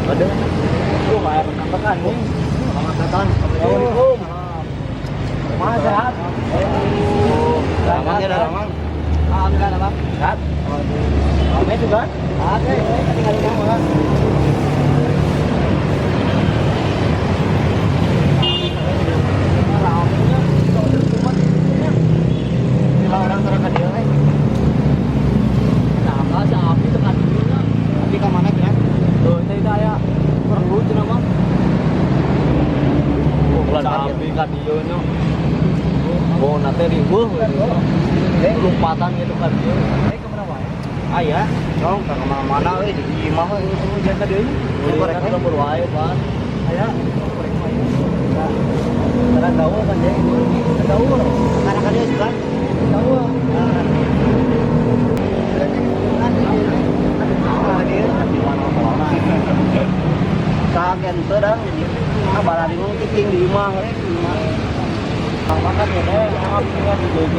Ada. Tuh kayak rekan-rekan nih. Selamat datang. Assalamualaikum. Mas sehat? Ramang ya, Ramang. Alhamdulillah, Bang. Sehat. Rame juga? Oke, tinggal di rumah. Orang terus ka dieu we. Nah, si Abi tekan dieu. Abi ka mana kira? Tuh, tadi aya perlu cenah mah. Oh, si Abi ka dieu nya. Oh, nate riweuh gitu. Lompatan gitu ka dieu. Eh, kemana wae? Aya, cong ka mana-mana euy di imah we. Jangan ka dieu. Korek Korek lembur wae, Pan. Aya, korek wae. Karena tahu kan dia tahu. Karena ka dieu juga. Tahu. Ka dieu Di mana corona. Kaget teu dang jadi ah balari cicing di imah we di imah. Makan ya deh, tinggal di JJ.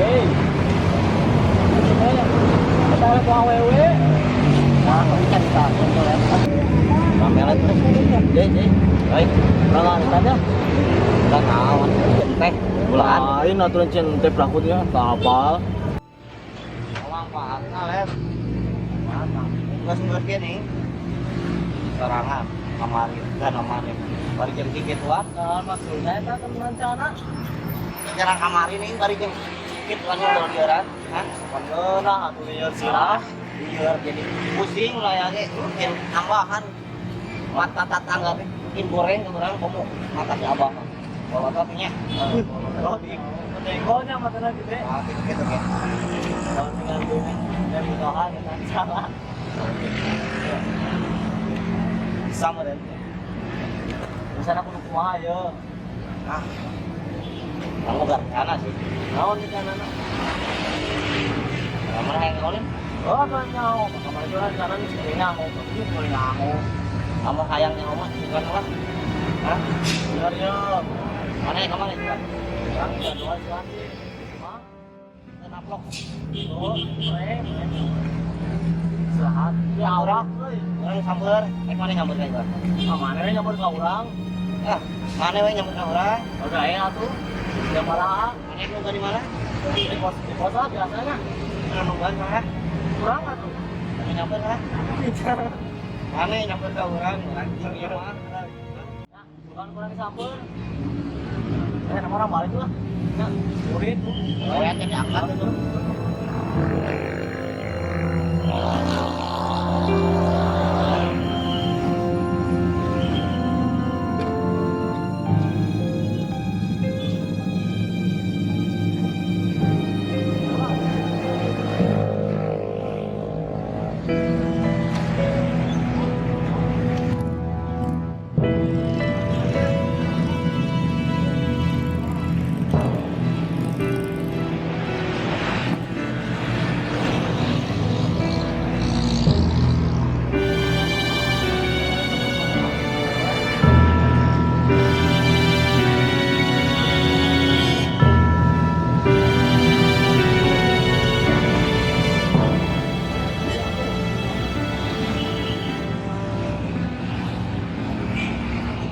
Kita ada ku awewe. Nah, kan kita Rame lah terus. Jai, jai. Baik. Urang tanya. Udah naon. Teh, gulaan. Lain aturan cen teh pelakunya tak hafal. Manfaatna lem. Geus geus nih. Sorangan kamari dan kamari. Bari jeung kikituan. Nah, maksudnya eta kan rencana. Rencana kamari nih bari jeung kikituan ngobrol lieuran. Hah? Nah, atuh lieur sirah. Lieur jadi pusing lah ya ge. Mungkin tambahan mata tetangga teh mungkin goreng ke urang komo mata si abah mah. Bawa nya. Oh, di tenggonya matana gede. Ah, gitu gitu ge. Kalau tinggal bumi, dan usaha kita salah. Sama dan Misalnya kudu kumaha ya. ah. Kamu gak rencana sih. Naon rencana? Mana yang ngolin? Oh, kan nyaho. Kamari juga rencana nih sini nyaho. Tapi boleh nyaho. Kamu hayang yang ngomong bukan lah. Hah? Bener ya. Mana yang kemana juga? Orang jadwal sih. Mah, Naplok. oh, pre, pre. Istirahat. Ya awak euy. Orang samber, eh mana nyamber ka gua? Ah, mana we nyamper ka urang? Ah, mana we nyamber ka urang? Udah ya atuh. Jam baraha? Mana nunggu di mana? Di pos lah biasanya. Mana nungguan mah? Kurang atuh. Mana nyamber lah? Mana nyamber ka urang? Urang jeung ieu mah. Ya, bukan kurang disamper. Eh, nama orang balik lah. Ya, murid. Oh, ya diangkat itu.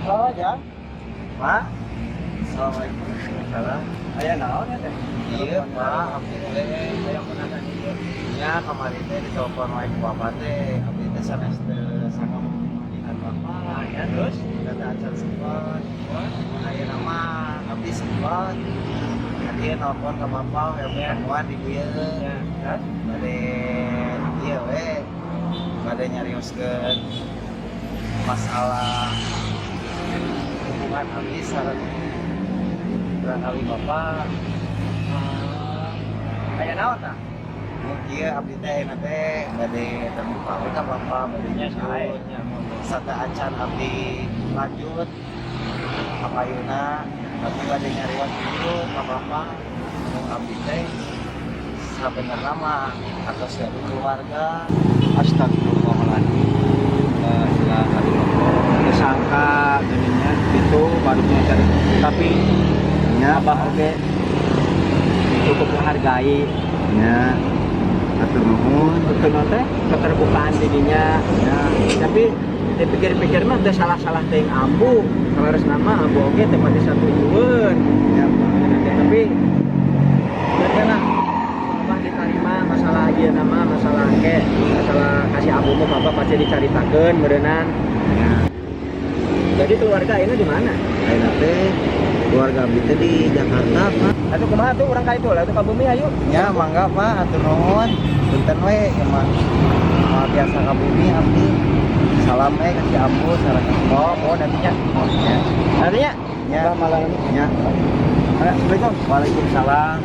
Oh, ya. Mak. Assalamualaikum. Salam. Aya naon ya teh? Iya, Pak, abdi teh Aya kunaon ieu? nya kamari teh ditelepon wae ku bapak teh, abdi teh sanes teu sangka pemilihan bapak. Nah, ya terus. Udah acan sempat. Ayeuna mah abdi sempat. Tadi nelpon ke bapak yang pertemuan di dieu. Ya, terus. Bade ieu we. Bade nyarioskeun masalah hubungan abdi sareng barangkali bapak. Aya naon tah? Mungkin abdi teh ayeuna teh bade terbuka we ka bapak bade Nya sae jujur. nya. Sata acan abdi lanjut kapayuna tapi bade nyarios dulu ka bapak nu abdi teh sabenerna mah atos gaduh keluarga. Astagfirullahaladzim. La ilaha illallah. Tersangka jadinya itu barunya cari. Tapi Nya, abah oge cukup menghargai nya. Hatur nuhun. Untuk teh keterbukaan dirinya. Nya. Tapi Dipikir-pikir mah teu salah-salah teuing ambu. Kaleresna mah ambu oge teu pati satujueun. Ya, Pak. Tapi bener lah. Abah diterima masalah ieu nama masalah ke masalah kasih ambu mah Bapak pasti dicaritakeun meureunnan. Ya. Jadi keluarga ini di mana? Ayeuna teh keluarga abdi teh di Jakarta, Pak. Atuh kumaha tuh urang ka itu lah atuh ka bumi ayo. Ya, mangga Pak, hatur nuhun. Punten we ieu mah. Moal biasa ka bumi abdi. Salam we ka si Ambu sareng Oh, oh nantinya. Ya. Nantinya. Ya. Abah malam. Ya. Assalamualaikum. Waalaikumsalam.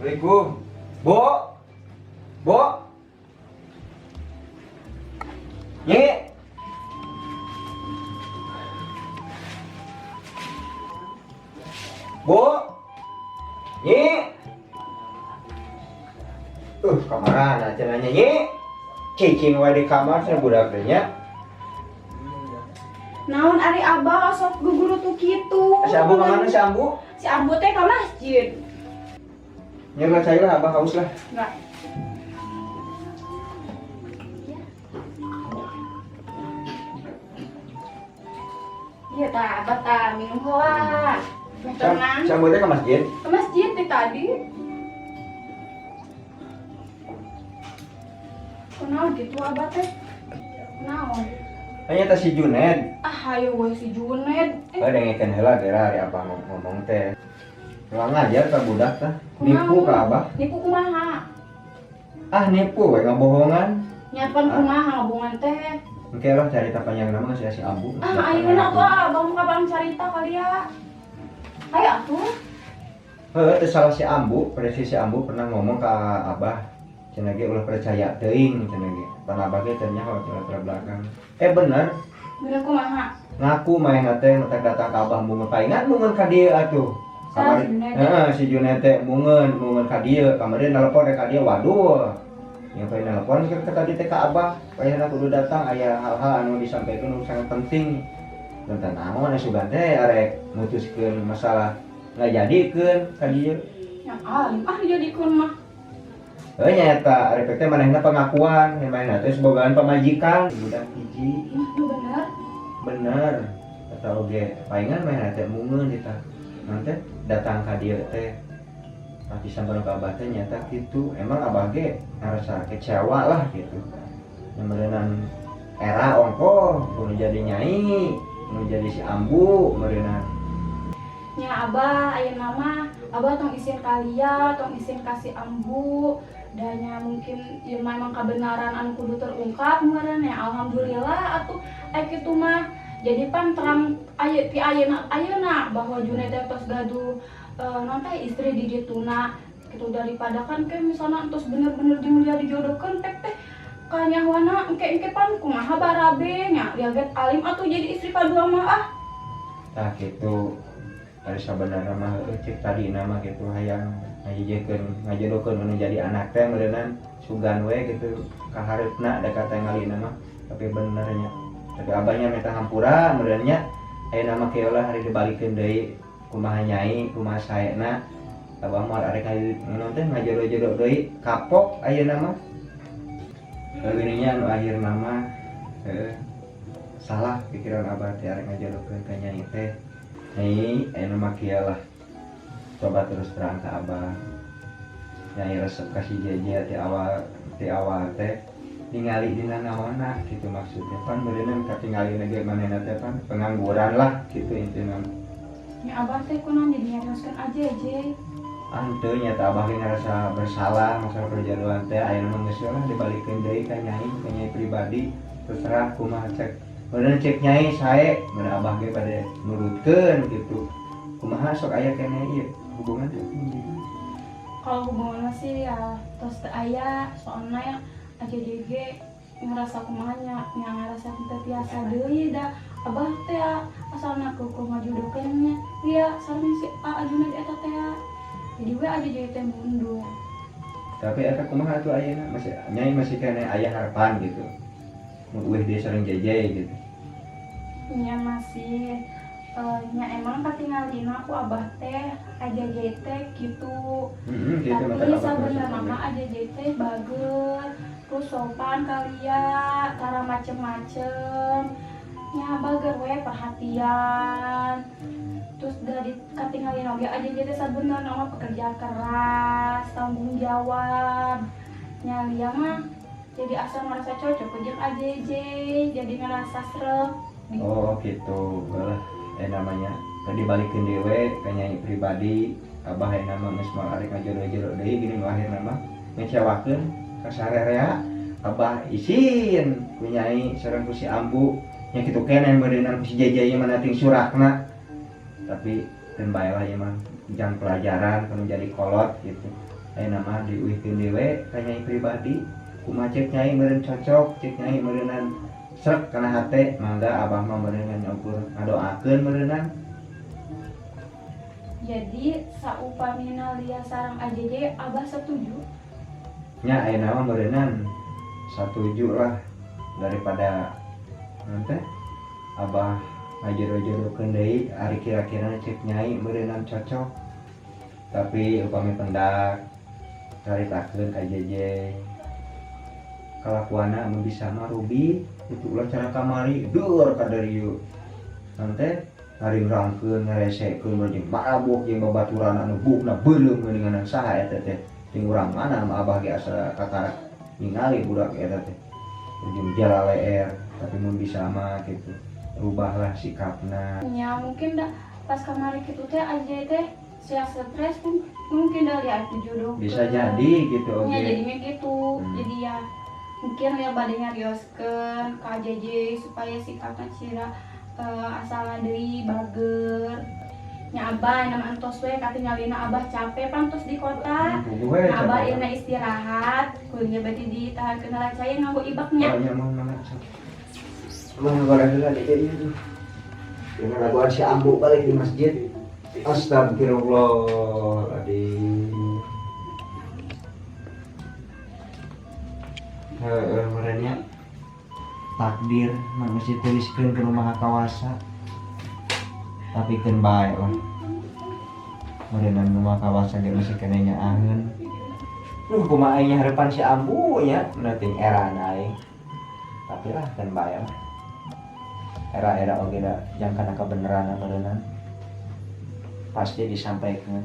Assalamualaikum. Bo. Bo. Nyi. Bo. Nyi. Kamaran cenah nyi. Cicing wae di kamar cenah budak teh nya. Naon ari abah sok guguru tuh kitu. Si Ambu kemana si Ambu? Si Ambu teh ka masjid. Nyerlah cai lah, abah haus lah. Enggak. Iya tah, abah tah minum heula. Meh tenang. Si Ambu teh ke masjid. Ke masjid teh tadi. Kunaon gitu abah teh? Kunaon? Hanya teh si Juned. Ah, ayo we si Juned. Eh, dengekeun heula geura ari abah ngomong teh. Kurang ngajar ka budak tah. Nipu ka abah. Nipu kumaha? Ah, nipu we ngabohongan. Nyapan Ah. kumaha ngabongan teh? Engke lah carita panjang nama si si Ambu. Ah, ayeuna atuh ah, abang kapan carita kali ya? Ayo atuh. Heuh, teu salah si Ambu, persis si Ambu pernah ngomong ka abah. Cenah ge ulah percaya teuing cenah ge. Pan abah ge teu nyaho latar belakang. Eh bener, Bener kumaha? Ngaku main teh matak datang ka abah mungeun paingan mungeun ka dieu atuh. Salah Kamari si Junet. heeh si Junet teh mungeun mungeun ka dieu, kamari nelpon rek ka dieu waduh. Yang pengen nelpon ke tadi teh ka abah, payahna kudu datang aya hal-hal anu disampaikan nu sangat penting. Tentang naon sugan teh arek mutuskeun masalah ngajadikeun ka dieu. Yang alim ah dijadikeun mah. Heuh nya eta arek teh manehna pengakuan, manehna teh sebogaan pamajikan budak hiji. Nu bener. Bener. Eta oge palingan manehna teh mungeun eta. Nanti datang ka dieu teh pasti sampeun ka abah teh nyata kitu. Emang abah ge ngarasa kecewa lah gitu. Yang meureunan era ongkoh kudu jadi nyai, kudu jadi si ambu meureunan. Nya abah ayeuna mah abah tong isin kalia, tong isin kasih ambu. Danya mungkin ieu mah emang kebenaran anu kudu terungkap meureun ya alhamdulillah atuh aya kitu mah. Jadi pan terang aya ti ayeuna ayeuna bahwa Junet teh tos gaduh naon teh istri di dituna gitu daripada kan ke misalnya tos bener-bener jeung dia dijodohkeun pek teh kanyahoana engke-engke pan kumaha barabe nya liaget alim atuh jadi istri kadua mah ah. Tah kitu ari sabenerna mah heueuh cek tadina mah kitu hayang ngajejekeun ngajodohkeun anu jadi anak teh meureunan sugan we gitu kahareupna da katingalina mah tapi bener nya. Tapi abahnya minta hampura meureun nya ayeuna mah kieu lah hari dibalikeun deui kumaha nyai kumaha saena abah mah arek naon teh ngajodoh-jodoh deui kapok ayeuna mah. Gini nya anu akhirna mah heueuh salah pikiran abah teh arek ngajodohkeun ka nyai teh. Nyai ayeuna mah kieu lah coba terus terang ke abah. Nyai resep ka si Jeje ti awal teh ningali dina naonna gitu maksudnya pan meureunna katingali ge manehna teh pan pengangguran lah gitu intina. Nya abah teh kunaon jadi nyarioskeun aja Je. Henteu nya teh abah ge ngarasa bersalah masalah perjodohan teh ayeuna mah geus lah dibalikeun deui ka nyai pribadi terserah kumaha cek. Meureun cek nyai sae meureun abah ge bade nurutkeun gitu. Kumaha sok aya keneh ieu hubungan teh? Kalau hubungan sih ya tos teu aya soalna ya aja ge ngerasa kumaha nya, nya ngerasa teu tiasa deui da Abah teh asalna keukeuh ngajodohkeun nya lia sareng si A Junet eta teh. Jadi we aja jadi teh mundur. Tapi eta kumaha atuh ayeuna, masih Nyai masih keneh aya harapan gitu mun euweuh dia sareng JJ gitu? Nya masih, nya emang katingalina ku abah teh aja teh gitu. Gitu. Tapi sebenarnya mah aja teh bager, terus sopan kali ya, tara macem-macem nya, bager we, perhatian. Terus dari katingalina oge aja teh sabenerna mah pekerja keras, tanggung jawab. Nya lia mah jadi asa merasa cocok jeung AJJ, jadi ngerasa sreg. Oh gitu lah, namanya tadi balikeun deui we ka Nyai pribadi. Abah aya nama geus moal arek ngajodoh-jodoh deui gini. Nu akhirna mah ngecewakeun ka sarerea. Abah isin ku Nyai sareng ku si Ambu nya, kitu keneh meureunnan ku si JJ mah ting surakna. Tapi keun bae lah, ieu mah jang pelajaran kudu jadi kolot gitu. Ayeuna mah diuihkeun deui we ka Nyai pribadi, kumaha cek Nyai meureun cocok, cek Nyai meureunnan srek kana hate, mangga. Abah mah meureunnan ukur ngadoakeun meureunnan. Jadi saupamina lia sareng AJJ, abah setuju? Nya ayeuna mah meureunnan satuju lah, daripada nanti abah ngajodoh-jodohkeun deui ari kira-kira cek Nyai meureunnan cocok. Tapi upami pendak, caritakeun ka JJ kalakuanna, mun bisa mah rubi itu, ulah cara kamari dur kadarieu nanti ngaringrangkeun, ngaresekeun jeung mabuk jeung babaturan anu buukna beureum geuningan. Saha eta teh, jeung urang mana mah abah ge asa kakarak ningali budak eta teh jeung jalaleer. Tapi mun bisa mah gitu, rubahlah sikapna. Ya mungkin dah pas kamari kitu teh aja teh sia stres pun mungkin dari aku jodoh. Bisa jadi gitu. Oke. Ya jadinya gitu. Jadi ya mungkin ya bade nyarioskeun ka JJ supaya sikapna cira asalna deui bager. Nya abah nama entos we, katingalina abah capek pantos di kota. Puguh we. Nah, abah capek. ieuna istirahat, kuliah berarti ditahan heula cai nganggo ibaknya. Oh iya, mau mana sok. Mana barang heula di dieu tuh. Dengan laguan si Ambu balik di masjid. Astagfirullahaladzim. Heeh, meureun takdir manusia tuliskeun ke Maha Kawasa. Tapi keun bae lah. Meureun nu Maha Kawasa ge masih keneh nyaaheun. Duh, kumaha aing harapan si Ambu nya, penting era aing. Tapi lah keun bae lah. Era-era oge da jang kana kebenaran meureunnan. Pasti disampaikan.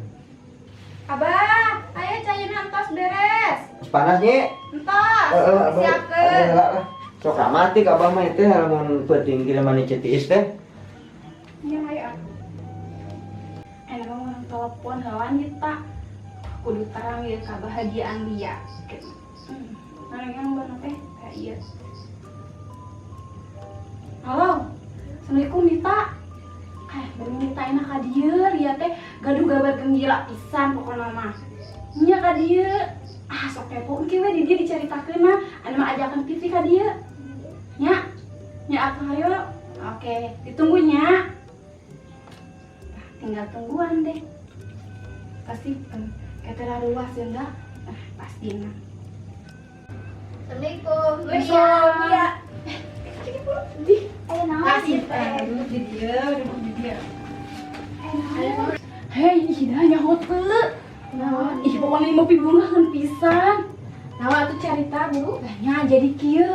Abah, ayo caina entos beres. Terus panas nya. Entos. Heeh, abah. Siapkeun. Abah heula lah. Sok ramatik abah mah teh lamun peuting kieu mah tiis teh. Iya, ayo. Enak mau telepon heula kita. Kudu terang ya kebahagiaan dia. Nah, yang nomor teh kayak iya. Halo. Assalamualaikum, Nita. Baru Nita enak ka dieu, lihat teh gaduh kabar gembira pisan pokokna mah. Nya ka dieu. Ah, sok kepo engke we di dieu dicaritakeun mah. Anu mah ajakan TV ka dieu. Nya. Nya atuh ayo. Oke, ditunggu nya. Nah, tinggal tungguan deh. Pasti kayak ruas ya enggak? Nah, pasti nah. Assalamualaikum. Waalaikumsalam. Iya. Di, Ayo naon? kasih teh duduk di dia, duduk di dia. Hei, ih dah nyaho teu. Naon? Ih, pokoknya mau pibungahan pisan. Naon atuh carita, Bu? Lah nya jadi kieu.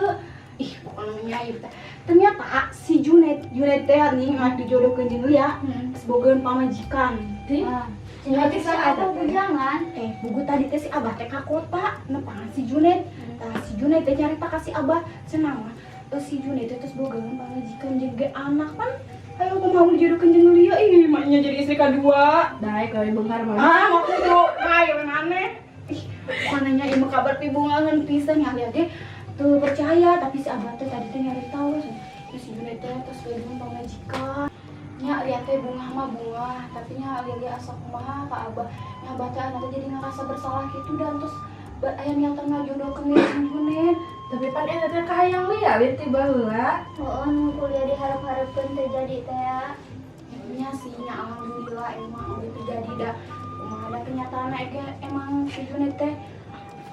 Ih, pokoknya nya ieu teh. Ternyata si Junet, Junet teh nih mah dijodohkeun jeung Lia, geus bogaeun pamajikan. Teh. Ah. Cenah Berarti si si abah apa bujangan? Buku tadi teh si abah teh ka kota nepangan si Junet. Tah si Junet teh nyarita ka si abah cenah mah si Junet teh terus bogaeun pamajikan jeung ge anak pan. Ayo kumaha mun dijodohkeun jeung Lia, ih maknya jadi istri kadua. Daek gawe beunghar mah. Ah, mau kudu ayo maneh. Ih, bukan nanya ieu mah kabar pibungahan pisan ya ge tuh percaya, tapi si abah teh tadi teh nyari tahu terus si Junet teh terus bogaeun pamajikan. Nya lihat teh bunga mah bunga, tapi nya lihat dia asa kumaha ka abah. Nya abah teh anak teh jadi ngerasa bersalah gitu dan terus aya niatan ngajodohkeun jeung Junet. Tapi pan eta teh kahayang Lia lin ti baheula. Oh, nu kuliah diharap-harapkeun teh jadi teh ya. Nya sih nya, alhamdulillah emang udah terjadi dah. Kumaha ada kenyataan ege emang si Junet teh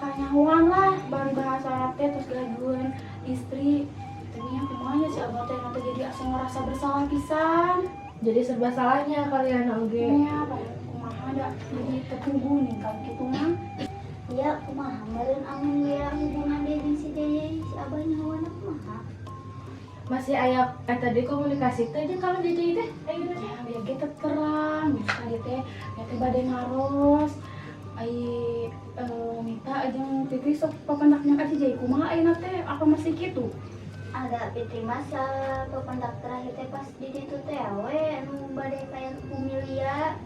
kanyahoan lah bari bahasa teh terus gaduhan istri. Tapi nya kumaha nya, si abah teh nanti jadi asa ngerasa bersalah pisan. Jadi serba salahnya kalian oge. Nya kumaha da jadi tertunggu nih kalau gitu mah. Iya, kumaha meureun amun Lia hubungan deui jeung si Jeje, si abah nyahoana kumaha? Masih aya eta deui komunikasi teh jeung Kang Jeje teh ayeuna teh? Ya biar kita terang bisa dia teh ya teh bade naros ai minta jeung Fitri sok papandaknya aja jadi kumaha ayeuna teh, apa masih gitu? Ada Fitri masa papendak terakhir teh pas di ditu teh we anu bade kaya Lia.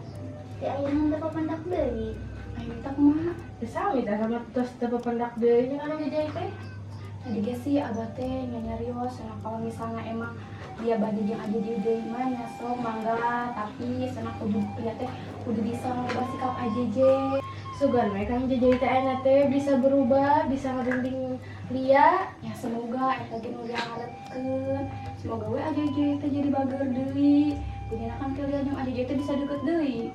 Teh ayeuna teh papendak deui. Ayo minta kumaha? Teu sami tah sama tos teu papendak deui jeung Kang Jeje teh. Tadi ge sih abah teh nyarios cenah kalau misalnya emang dia bade jeung aja deui mah nya sok mangga, tapi cenah kudu lihat teh kudu bisa ngubah sikap AJJ. Sugan we Kang Jeje teh ayeuna teh bisa berubah, bisa ngebimbing Lia. Ya semoga eta ge nu diharepkeun, semoga we AJJ teh jadi bager deui. Jadina kan kalian jeung AJJ teh bisa deket deui.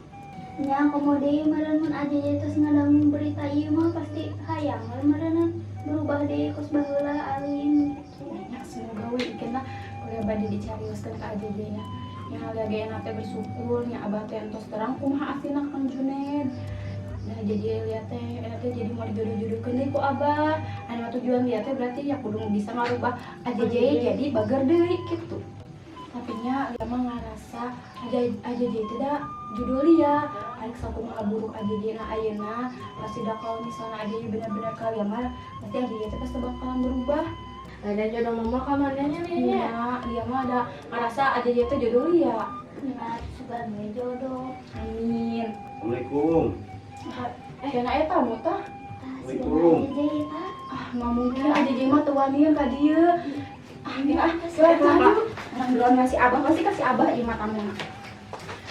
Nya komo deui meureun mun aja terus ngadangu berita ieu mah pasti hayang we meureun berubah deui kos baheula alim gitu. Ya semoga we ikenna kuliah bade dicarioskeun ka AJJ nya. Nya hal ge enak teh bersyukur nya abah teh entos terang kumaha aslina Kang Juned. Nah, jadi lihat teh enak teh jadi mau dijodoh-jodohkeun deui ku abah. Anu tujuan lihat teh berarti ya kudu bisa ngarubah AJJ jadi bager deui gitu. Tapi nya lia mah ngarasa aja AJJ teh da judul lia arek sakumaha buruk AJJ na ayeuna, pasti da kalau misalnya AJJ benar-benar kalian mah pasti AJJ teh pasti bakalan berubah. Ada jodoh mama ka manehnya lia nya. Iya, lia mah ada ngerasa AJJ teh jodoh lia. Nya sugan we jodoh. Amin. Assalamualaikum. Eh, kena eta tamu tah. Tah Assalamualaikum. Jeje tah. Ah, nggak mungkin AJJ mah teu wanian ka dieu. Ah, ini ah, silakan. Orang duluan ngasih abah, pasti kasih abah ieu mah tamu.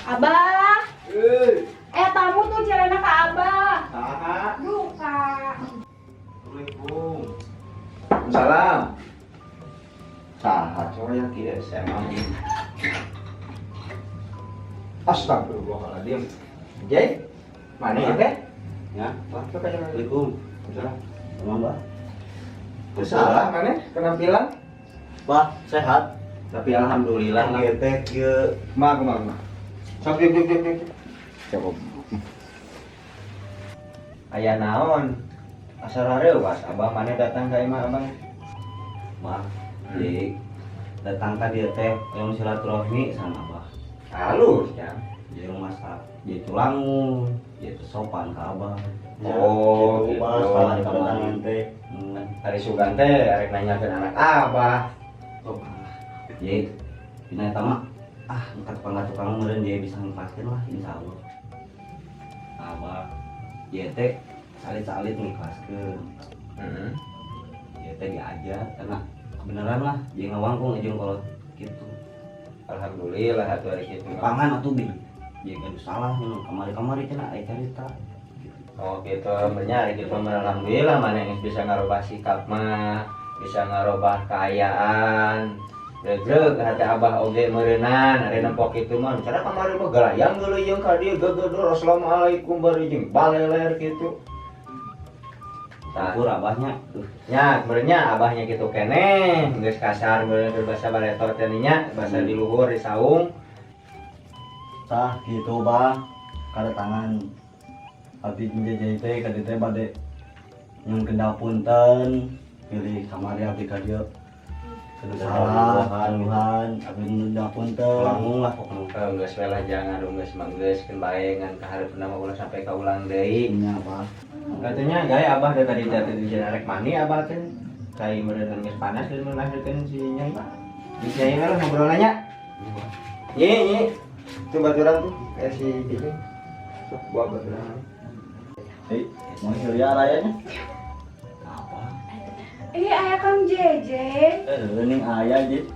Abah. Eh, tamu tuh carana ka abah. Saha? Duka. Assalamualaikum. Salam. Saha coy yang kieu saya mah. Astagfirullahaladzim. Jay, mana ya teh? Ya, Pak. Sok aja. Assalamualaikum. Salam. Sama, Mbak. Salah mana penampilan? Bah, sehat. Tapi alhamdulillah lah. Ieu teh kieu. Mah, kumaha, kumaha. Sok yuk yuk yuk yuk. Coba. Aya naon? Asal hareuwas abah mana datang ka imah abang? Mah, jadi datang ka dieu teh yang silaturahmi sama Abah. Halus ya. Jadi masak, jadi tulangun, jadi sopan ka Abah. Oh, gitu, gitu. Bah, salah kedatangan teh. Ari sugan teh arek nanyakeun anak abah. Oh, jadi dina eta mah ah angkat tukang tukang meureun dia bisa ngikhlaskeun lah insyaallah. Abah, dia teh salit-salit ngikhlaskeun. Heeh. Dia teh diajar karena kebenaran lah dia ngawangkung jeung kolot gitu. Alhamdulillah atuh ari kitu mah. Pangan atuh bi. Dia gaduh salah nya kamari-kamari cenah aya carita gitu. Oh gitu, bener gitu mah alhamdulillah mana yang bisa ngarubah sikap mah, bisa ngarubah keayaan. Regreg hati abah oge meureunan, ari nempok kitu mah. Cara kamari mah galayang geuleuyeung ka dieu gegedor assalamualaikum bari jeung baleler kitu. Tah, Syukur abahnya. nya meureunnya abahnya kitu keneh, geus kasar meureun bahasa bareto teh nya, bahasa di luhur di saung. Tah gitu bah, kedatangan abdi jeung Jeje teh ka dieu teh bade nyuhunkeun punten pilih kamari abdi ka dieu. Kudu salah, karuhan, abdi nyuhun punten. Langung lah pokoknya. Eh, geus we lah jangan geus mah geus keun bae ngan ka hareupna mah ulah sampai kaulang deui. Nya bah. Katanya gaya abah dari tadi teh di rek mandi abah teh kai meureun geus panas dan melahirkan si Nyai. Di Nyai lah ngobrol nanya. Nyi, nyi. Itu baturan tuh kayak si gitu. Sok buat baturan. Eh, mau Hilya rayanya? Apa? Eh, aya Kang Jeje. Eh, ning aya je.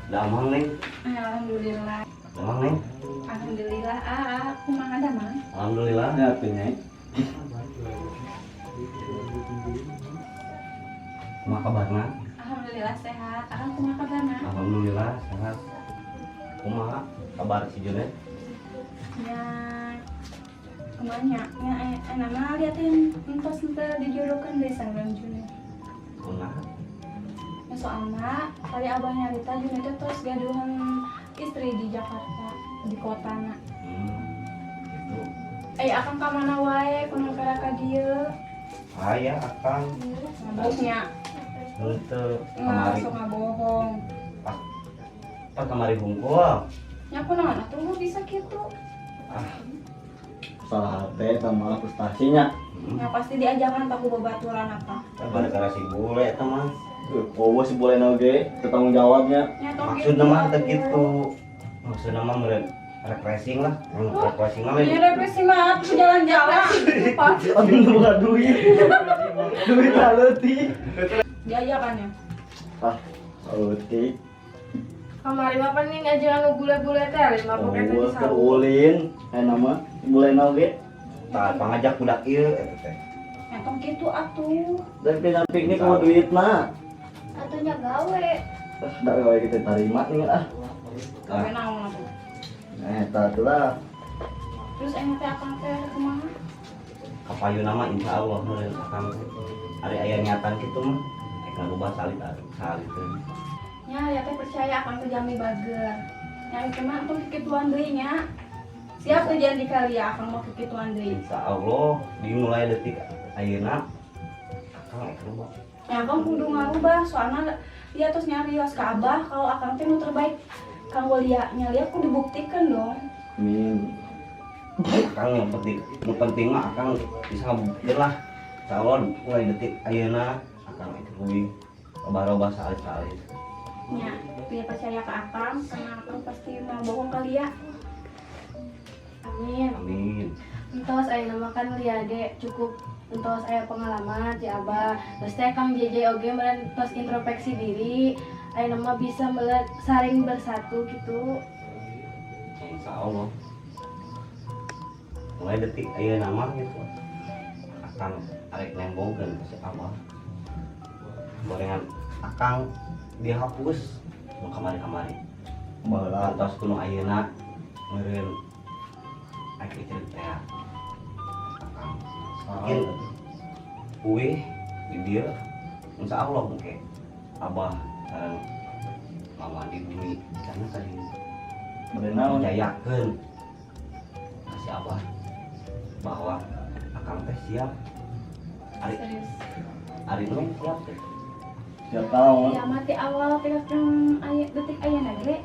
Damang neng, Alhamdulillah. damang neng. Alhamdulillah. Ah, kumaha damang? Alhamdulillah. Ya teh Nyai. Kumaha kabarna? Alhamdulillah sehat. Akang kumaha kabarna? Alhamdulillah sehat. Kumaha kabar si Junet? Ya, kumaha nya? Ya, nama liatin entos henteu dijodohkeun deui sareng Junet. Kumaha? Ya, soalna tadi abah nyarita Junet teh tos gaduhan istri di Jakarta, di kotana. Gitu. Eh, akang ka mana wae kunaon kara ka dieu? Aya akang. Ngaboknya, Henteu kamari. Sok ngabohong. Pas kamari hungkul. Nya kunaon atuh bisa kitu? Ah, Salah hati sama frustasinya. Ya pasti diajakan tak ku babaturan apa. Gara-gara si bule eta mah. Oh, si boleh oge, tanggung jawabnya. Nya tong Maksudna mah teu atuh. kitu. Maksudna mah meureun refreshing lah. Refreshing mah Ya refreshing mah atuh jalan-jalan. Pak, Aduh, bukan duit. Duit leutik. diajakannya. Ah, leutik. Kamari mah paning aja anu bule-bule teh lima pokoknya teh Oh, disawu. keulin. Eh nama boleh oge. Tah pangajak budak ieu eta teh. Ya tong kitu atuh. Dari pindah piknik mau duit mah. Atunya gawe. Ah, dak gawe kita tarima nih ah. Gawe naon atuh. Eh, tah lah. Terus emang teh akang teh kumaha? Kapayuna mah insya Allah meureun akang teh. Ari aya niatan kitu mah rek ngarubah salit salit teh. Nya ya teh percaya akang teh jalmi bager. Yang cuma tong kikituan deui nya. Siap teh janji kali ya akang mau kikituan deui. Insya Allah dimulai detik ayeuna akang rek rubah. Ya akang kudu ngarubah soalna dia terus nyarios ke abah kalau akang teh nu terbaik kanggo Lia. Nya Lia kudu dibuktikan dong. Amin. Akang yang penting mah akang bisa ngebuktiin lah. Insya Allah mulai detik ayeuna akang rek leuwih robah-robah salit-salit. Nya, dia percaya ke akang karena akang pasti mau bohong kali ya. Amin. Amin. Entos aya nama kan Lia ge cukup entos aya pengalaman ti Abah. Terus teh Kang JJ oge meureun tos introspeksi diri. Aya nama bisa meureun saling bersatu gitu. Ya, insya Allah mulai detik ayeuna mah gitu akang arek nembongkeun ka si abah gorengan akang dihapus nu kamari-kamari. Baheula. Kantos kuno ayeuna meureun arek cerita teh akang mungkin uih di dieu insya Allah mungkin abah sareng mama di bumi karena tadi Bade naon? menjayakeun kasih abah bahwa akang teh siap ari Serius. ari neng siap teh. Siap naon? Ya mati awal teh kang aya detik ayeuna ge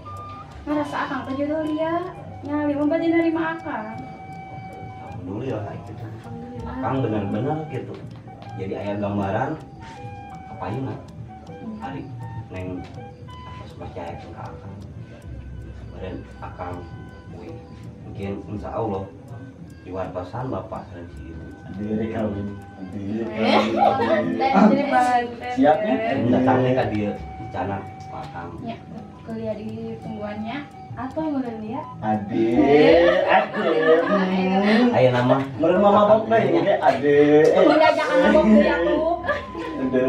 ngerasa akang teh jodoh Lia. Nya lima bade nerima akang. Alhamdulillah itu teh. Alhamdulillah. Akang bener-bener gitu jadi aya gambaran kapayuna ari neng atas percaya ke akang kemudian akang wih mungkin insya Allah diwartosan bapak sareng si ibu. Diri kawin. Diri Eh, kawin. Jadi banten. Siap ya? Datangnya ka dieu rencana akang. Nya kuliah di tungguannya. Atau meureun ya? Ade, ade. Aya nama. Meureun mama bok deui ge ade. Tunggu diajakan mabok deui atuh. Ade.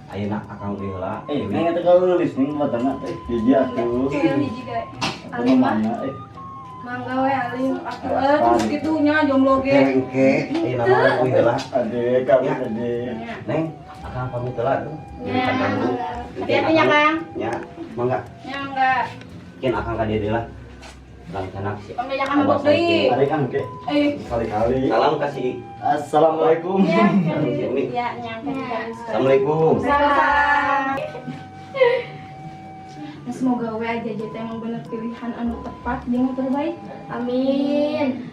Ayeuna akang deui heula. Eh, neng eta kalau nulis ning matana teh hiji atuh. Kuliah hiji ge. Atuh mana eh. Mangga we alim. Atuh terus gitunya jomblo ge. Engke ayeuna mah uih heula. Ade kawin ade. Nya. Neng, akang pamit heula tuh. Ya. Hati-hati ya, Kang. Nya, mangga. Nya enggak. Mungkin akang ka dieu deui lah. Rencana si Tong diajakan mabok deui. Ari kan ke Eh, kali-kali. Salam kasih. Assalamualaikum. ya, Si Umi. ya nyampe. Assalamualaikum. Salam. Nah, semoga we aja jadi emang bener pilihan anu tepat jeung nu terbaik. Amin.